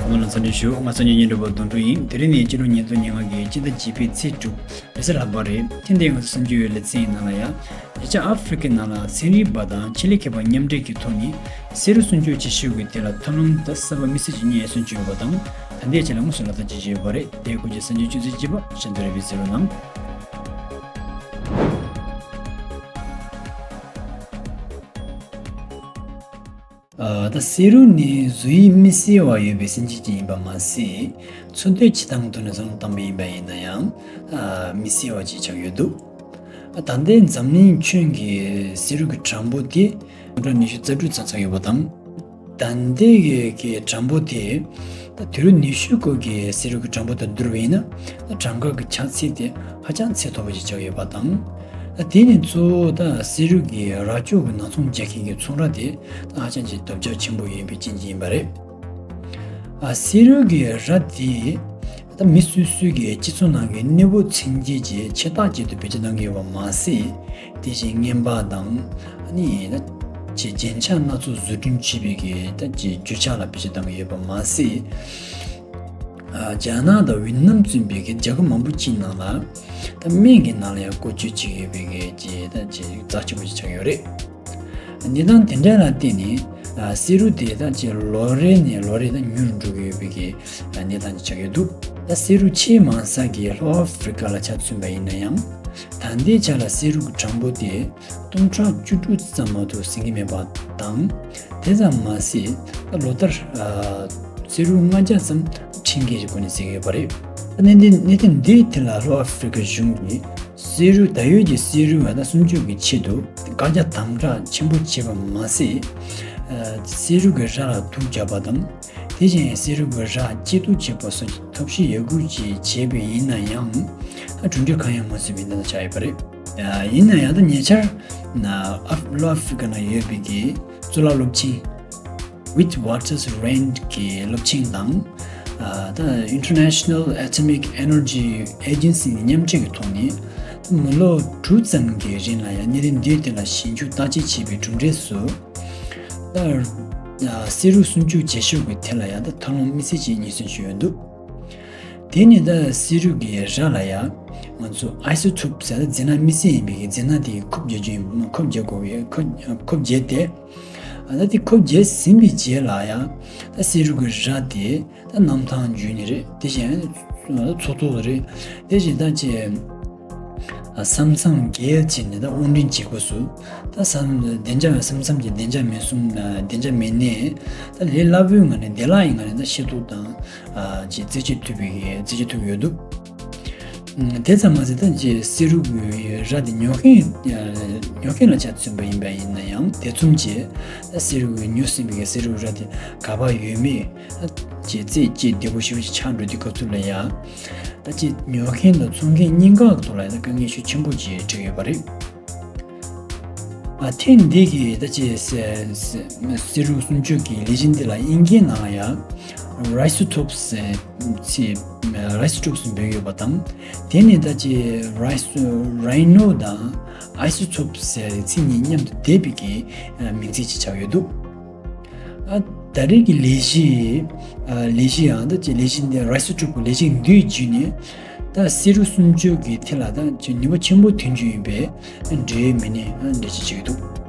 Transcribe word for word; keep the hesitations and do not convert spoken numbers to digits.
རྣམ་པ་ཚོ་འཚམས་འདྲི་ཞུ། ང་ཚོ་གཉེན་ཉེ་འདྲ་པོ་དོན་གྲུབ་ཡིན། དེ་རིང་ནི་སྤྱི་ལོ་ཉིས་སྟོང་ཉེར་ལྔ་གི་སྤྱི་ཟླ་བརྒྱད་པའི་ཚེས་དྲུག་རེས་གཟའ་ལྷག་པ་རེད། ཐེངས་འདིའི་ང་ཚོ་གསར་འགྱུར་ལེ་ཚན་ཡི་ནང་ལ་ཡ། ཉེ་ཆར་ཨ་ཧྥི་རི་ཀའི་ནང་ལ་ཚན་རིག་པ་དང་ཆེད་ལས་མཁས་པ་མཉམ་འབྲེལ་གྱི་ཐོག་ནས་བསེ་རུ་སྲུང་སྐྱོབ་བྱེད་ཤུགས་ཀྱི་ཐད་ལ་ཐབས་ལམ་ད་གསར་པ་དམིགས་བསལ་ཅིག་རྙེད་སོན་བྱུང་ཡོད་པ་དང་། ད་ལྟའི་ཆ་ལ་དངོས་སུ་ལག་བསྟར་བྱེད་བཞིན་ཡོད་པ་རེད། དེའི་སྐོར་གྱི་གསར་འགྱུར་བཅུ་ཚིགས་བཅུ་པ་ཤར་འདོན་རེ་བའི་གསན་རོགས་གནང་། ཨ། ད་བསེ་རུ་ནི་བཟོ་དབྱིབས་མི་གསལ་བ་ཡོད་པའི་སེམས་ཅན་ཅིག་ཡིན་པ་མ་ཟད། འཚོ་སྡོད་བྱེད་སྟངས་ཐོག་ནས་བཟུང་དམ་པ་ཡིན་པ་ཡིན་ན་ཡང་། ཨ། མི་གསལ་བ་ཅིག་ཆགས་ཡོད་འདུག་ཨ། ད་ལྟའི་འཛམ་གླིང་ཁྱོན་གྱི་བསེ་རུ་གི་གྲངས་འབོར་དེ་སྟོང་ཕྲག་ཉི་ཤུ་རྩ་དྲུག་ཙམ་ཆགས་ཡོད་པ་དང་། ད་ལྟའི་གི་གྲངས་འབོར་དེ་ད་དུས་རབས་ཉི་ཤུ་སྐོར་གྱི་བསེ་རུ་གི་གྲངས་འབོར་དང་བསྡུར་བ་ཡིན་ན། ད་གྲངས་ཀ་གི་ཆགས་ཚད་དེ་ཧ་ཅང་ཚད་མཐོ་པོ་ཞིག་ཆགས་ཡོད་པ་དང་། ད་དེ་ནི་གཙོ་བོ་ད་བསེ་རུ་གི་རྭ་ཅོ་གི་ནག་ཚོང་རྒྱག་མཁན་གྱི་ཚོང་ར་དེ་ད་ཧ་ཅང་ཅིག་དོ་ཁྱབ་ཆེན་པོ་ཡོད་པའི་རྐྱེན་གྱིས་ཡིན་པ་རེད། ཨ། བསེ་རུ་གི་རྭ་དེ་ད་མི་སོ་སོའི་གི་སྤྱི་ཚོགས་ནང་གི་གནས་བབ་ཚད་འཇལ་གྱི་ཆེ་རྟགས་ཅིག་ཏུ་བེད་སྤྱོད་གཏང་གི་ཡོད་པ་མ་ཟད། དེ་བཞིན་རྔན་པ་དང་། ཨ་ནི་ད་ཅིག་རྒྱན་ཆ་སྣ་ཚོགས་བཟོ་སྐྲུན་བྱེད་པའི་གི་ད་ཅིག་རྒྱུ་ཆ་ལ་བེད་སྤྱོད་གཏང་གི་ཡོད་པ་མ་ཟད། ཨ། རྒྱ་ནག་དང་ཝེ་ཏི་ནམ་གཙོས་པའི་གི་རྒྱལ་ཁབ་མང་པོ་ཅིག་ནང་ལ་ད་སྨན་གྱི་ནང་ལ་ཡང་བཀོལ་སྤྱོད་བྱེད་ཀྱི་ཡོད་པའི་གི་ཅིག་ད་ཅིག་རྩ་ཆེན་པོ་ཞིག་ཆགས་ཡོད་རེད། གནས་སྟངས་དེ་འདྲ་ལ་བརྟེན་ནས། ཨ། བསེ་རུ་དེ་ད་ཅིག་ལོ་རེ་ནས་ལོ་རེ་ད་ཉུང་རུ་འགྲོ་གི་ཡོད་པའི་གི་གནས་སྟངས་ཅིག་ཆགས་ཡོད་འདུག་ད་བསེ་རུ་ཆེས་མང་ས་གི་ལྷོ་ཨ་ཧྥི་རི་ཀ་ལ་ཆ་མཚོན་པ་ཡིན་ན་ཡང་། ད་ལྟའི་ཆ་ལ་བསེ་རུ་གི་གྲངས་འབོར་དེ་སྟོང་ཕྲག་བཅུ་དྲུག་ཙམ་མ་གཏོགས་ཟིན་གྱི་མེད་པ་དང་། དེ་ཙམ་མ་ཟད། ད་ལོ་ལྟར། ཨ། བསེ་རུ་ལྔ་བརྒྱ་ཙམ་ཁྲིམས་འགལ་གྱི་སྒོ་ནས་ཟིན་གྱི་ཡོད་པ་རེད། ད་གནད་དོན་གནད་དོན་འདིའི་ཐད་ལ་ལྷོ་ཨ་ཧྥི་རི་ཀ་གཞུང་གིས་བསེ་རུ་ད་ཡོད་ཀྱི་བསེ་རུ་བ་ད་སྲུང་སྐྱོབ་ཀྱི་ཆེད་དུ་བཀའ་རྒྱ་དམ་དྲག་ཆེན་པོ་བྱས་པ་མ་ཟད། ཨ། བསེ་རུ་གི་རྭ་ལ་དུག་བརྒྱབ་པ་དང་། དེ་བཞིན་བསེ་རུ་གི་རྭ་གཅེས་གཏུག་བྱེད་པ་སོགས་ཀྱི་ཐབས་ཤེས་ཡོད་རྒུ་ཅིག་བྱས་པ་ཡིན་ན་ཡང་། ཨ། གྲུབ་འབྲས་གང་ཡང་མ་ཐོན་པའི་གནས་སྟངས་ཆགས་ཡོད་པ་རེད། ཨ། ཡིན་ན་ཡང་ད་ཉེ་ཆར་ན་ཨ་ལྷོ་ཨ་ཧྥི་རི་ཀ་ནང་ཡོད་པའི་གི་གཙུག་ལག་སློབ་ཆེན། Witwatersrand གི་སློབ་ཆེན་དང་། ཨ། ད་International Atomic Energy Agency གི་མཉམ་འབྲེལ་གྱི་ཐོག་ནས། མི་ལོ་དྲུག་ཙམ་གྱི་རིང་ལ་ཡང་གནད་དོན་འདིའི་ཐད་ལ་ཞིབ་འཇུག་བརྟག་དཔྱད་བྱས་པའི་གྲུབ་འབྲས་སུ། ད། ཨ། བསེ་རུ་སྲུང་སྐྱོབ་བྱེད་ཕྱོགས་ཀྱི་ཐད་ལ་ཡང་ད་ཐབས་ལམ་དམིགས་བསལ་ཅིག་རྙེད་སོན་བྱུང་ཡོད་འདུག་དེ་ནི་ད་བསེ་རུ་གི་རྭ་ལ་ཡང་ང་ཚོ་ཨའི་སོ་ཐོབ་ཟེར་ད་རྫས་སྣ་དམིགས་བསལ་ཡིན་པའི་གི་རྫས་སྣ་དེ་ཁོབ་རྒྱག་རྒྱུ་ཡིན། ཁོབ་རྒྱག་དགོས་པའི་ཁོབ་ཁོབ་རྒྱག་དེ། ཨ། ད་དེ་ཁོབ་རྒྱག་ཟིན་པའི་རྗེས་ལ་ཡང་ད་བསེ་རུ་གི་རྭ་དེ་ད་གནམ་ཐང་བརྒྱུད་ནས་རེད། དེ་བཞིན་མཚོ་ཐོག་རེད། དེ་བཞིན་ད་ཅི། ཨ། ས་མཚམས་བརྒལ་བྱས་ནས་ད་དབོར་འདྲེན་བྱེད་དགོས་སུ། ད་ས་བདེ་འཇགས་ས་མཚམས་ཀྱི་བདེ་འཇགས་མེད་གསུམ། བདེ་འཇགས་མེད་ནས་ད་ལས་སླ་པོའི་ངང་ནས་བདེ་བླག་གི་ངང་ནས་ད་ཤེས་རྟོགས་དང་། ཨ། ཅིག་རྩད་གཅོད་ཐུབ་པའི་རྩད་གཅོད་ཐུབ་ཡོད་འདུག་ཨ། དེ་ཙམ་མ་ཟད་ད་ཅིག་བསེ་རུ་གི་རྭ་དེ་ཉོ་མཁན། ཨ། ཉོ་མཁན་ལ་ཆ་མཚོན་པ་ཡིན་པ་ཡིན་ན་ཡང་དེ་མཚུངས་ཀྱིས་ད་བསེ་རུ་གི་ཉོས་ཟིན་པའི་བསེ་རུ་རྭ་དེ་ག་པར་ཡོད་མེད། ད་ཅིག་རྩད་གཅོད་བདེ་པོ་ཞེ་པོ་ཅིག་ཆགས་འགྲོ་དུས་སྐབས་སུ་ལ་ཡང་། ད་ཅིག་ཉོ་མཁན་དང་འཚོང་མཁན་གཉིས་ཀ་གི་ཐོག་ལ་ཡང་ད་དཀའ་ངལ་ཤུགས་ཆེན་པོ་ཅིག་འཕྲད་ཡོད་པ་རེད། ཨ། ཐེངས་འདི་གི་ད་ཅིག་བསེ་བསེ་བསེ་རུ་སྲུང་སྐྱོབ་ཀྱི་ལས་གཞི་འདི་ལ་དབྱིན་སྐད་ནང་ཡང་Rhizotopes ཟེར་ཚིག Rhizotopes འབོད་ཡོད་པ་དང་། དེ་ནི་ད་ཅིག་Rhiz Rhino དང་Isotopes ཟེར་ཚིག་གཉིས་མཉམ་དུ་བསྡེབས་པའི་གི་མིང་ཚིག་ཅིག་ཆགས་ཡོད་འདུག་ཨ། ད་རེས་ཀྱི་ལས་གཞི། ཨ། ལས་གཞི་ཡང་ད་ཅིག་ལས་གཞི་འདི་Rhizotopes ལས་གཞི་འདིའི་བརྒྱུད་ནས་ད་བསེ་རུ་སྲུང་སྐྱོབ་ཀྱི་ཐད་ལ་ད་ཅིག་ནུས་པ་ཆེན་པོ་ཐོན་རྒྱུ་ཡིན་པའི་འབྲེལ་ཡོད་མི་སྣས་འགྲེལ་བརྗོད་བྱས་འདུག